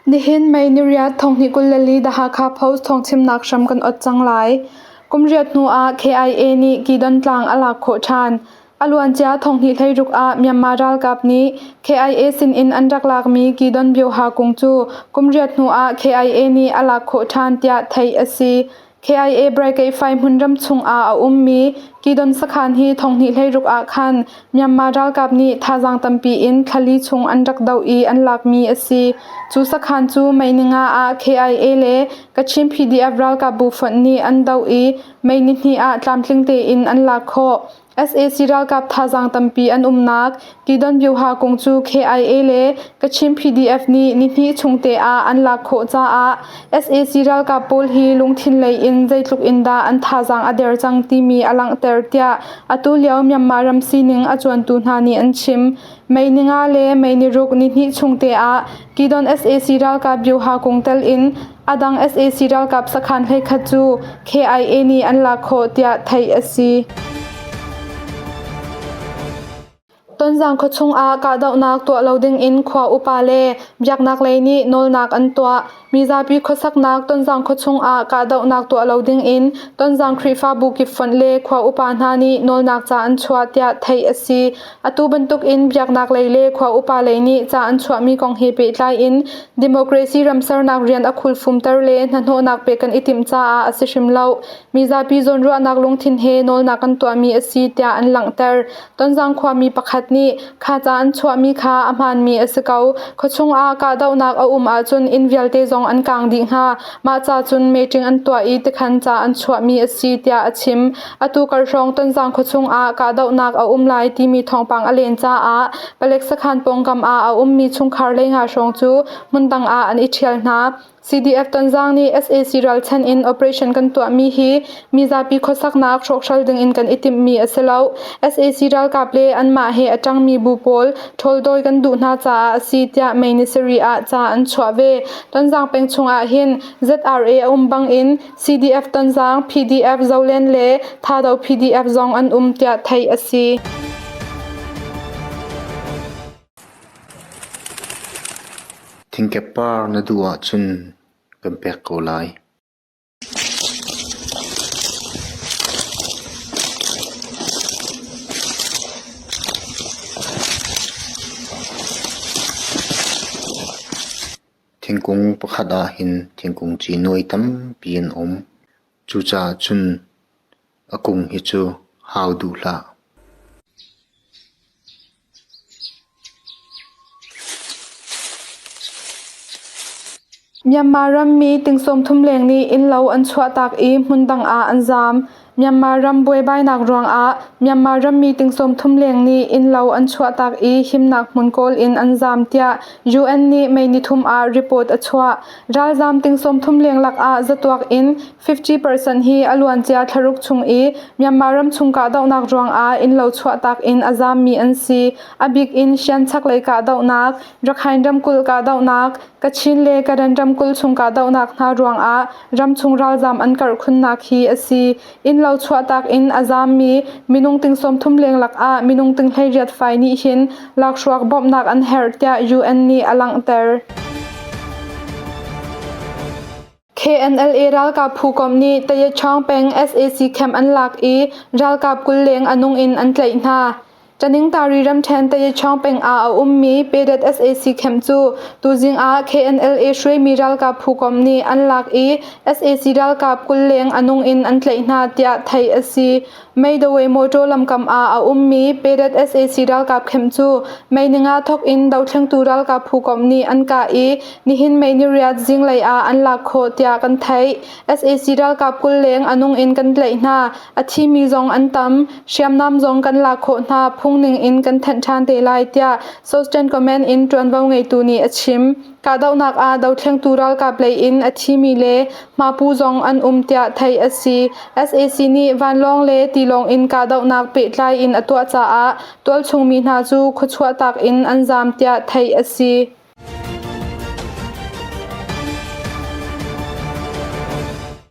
Nihin May niriat thonghnih 24 The Hakha Post thawngchimnak hram kan ot cang lai. Kum riat hnu ah KIA nih Kidon tlang a lak khawh ṭhan. A luancia thonghnih 16 ah Myanmar ralkap nih KIA sinin an rak lakmi Kidon Bioha kung cu kum riat hnu ah KIA nih a lak khawh ṭhan tiah theih a si. KIA Braikeifai hmunram chungah a ummi Kidon sakhan hi thonghnih 16 ah khan Myanmar ralkap nih thazaang tampi in thlali chung an rak doh i an lakmi a si. Cu sakhan cu May ninga ah KIA le Kachin PDF ralkap bu fonh nih an doh i May nihnih ah tlamtling tein an lak khawh. Sac ralkap thazaang tampi an umnak Kidon Byuha kung cu KIA le Kachin PDF nih nihnih chung te ah an lak khawh caah sac ralkap pawl hi lungthin lei in zeitluk in dah an thazaang a der cang timi a langhter tiah atu lio Myanmar ram sining a cuantu hna nih an chim. May ninga le May niruk nihnih chung te ah Kidon sac ralkap Byuha kung tel in a dang sac ralkap sakhan 11 cu KIA nih an lak khawh tiah theih a si. Tonzang khuachung ah kahdohnak tuah lo dingin khua upa le biaknak lei nih nawlnak an tuah. Mizapi khuasaknak Tonzang khuachung ah kahdohnak tuah lo dingin Tonzang Khrihfabu kip fonh le khua upa hna nih nawlnak ca an chuah tiah theih a si. Atu bantukin biaknak lei le khua upa lei nih ca an chuahmi kong he pehtlai in democracy ram sernak rian a khulfumter le hnahnawhnak pek kan i timh caah a si hrim lo. Mizapi zawnruahnak lungthin he nawlnak kan tuahmi a si tiah an langhter. Tonzang khuami pakhat nih kha ca an chuahmi kha a hmaanmi a si ko. Khuachung ah kahdohnak a um ahcun inn vialte zong an kaang dih hnga. Mah ca cun meeting an tuah i tikhan ca an chuahmi a si tiah a chim. Atu kar hrawng Tonzang khuachung ah kahdohnak a um lai timi thawngpang a len caah palek sakhan pawngkam ah a ummi chungkhar lei nga hrawng cu hmundang ah an i ṭhial hna. CDF Tonzang nih sac ralchanh in operation kan tuahmi hi mizapi khuasaknak hrawkhral dingin kan i timhmi a si lo. sac ralkap le anmah he a ṭangmi bu pawl ṭhawldawi kan duh hna caah a si tiah May ni sarih ah ca an chuah ve. Tonzang peng chungah hin ZRA a um bangin CDF Tonzang, PDF Zolen le Thado PDF zong an um tiah theih a si. Thingkep par na duh ahcun kan pek ko lai. Thingkung pakhat ah hin thingkung ci nuai tampi an um. Cucaah cun a kung hi cu hau duh hlah. Myanmar rammi ting 30 leng nih innlo an chuahtak i hmundang ah an zaam. Myanmar ram buaibainak ruangah Myanmar rammi ting 30 leng nih innlo an chuahtak i himnak hmun kawl in an zaam tiah UN nih May nithum ah report a chuah. Ralzaam ting 30 leng lakah zatuak in 50% hi a luancia thlaruk chung i Myanmar ramchung kahdohnak ruangah innlo chuahtak in a zaammi an si. A bik in Shan chaklei kahdohnak, Rakhine ramkulh kahdohnak, Kachin le Karen ramkulh chung kahdohnak hna ruangah ramchung ralzaam an karh khunnak hi a si. Innlo chuahtak in a zaammi minung ting 30 leng lakah minung ting 18 fai nih hin lakhruak bawmhnak an herh tiah UN nih a langhter. KNLA ralkap phukomh nih Tayachaung peng sac camp an lak i ralkap 20 leng a nung in an tlaih hna. Taningtari ramṭhen Tayachaung peng ah a ummi Pedet sac camp cu tuzing ah KNLA hruaimi ralkap phukomh nih an lak i sac ralkap 20 leng a nung in an tlaih hna tiah theih a si. Meidawei mawṭaw lamkam ah a ummi Pedet sac ralkap camp cu May ninga thawk in dothlengtu ralkap phukomh nih an kah i nihin May niriat zinglei ah an lak khawh tiah kan theih. sac ralkap 20 leng a nung in kan tlaih hna. A thimi zong an tam. Hriamnam zong kan lak khawh hna. Phung ning in kan thanh ṭhan te lai tiah Southern Command in ṭuanvo ngeitu nih a chim. Kahdohnak ah dothlengtu ralkap lei in a thimi le hmapu zong an um tiah theih a si. Sac nih vanlawng le tilawng in kahdohnak pehtlai in a tuah caah tualchung mi hna cu khuachuahtak in an zaam tiah theih a si.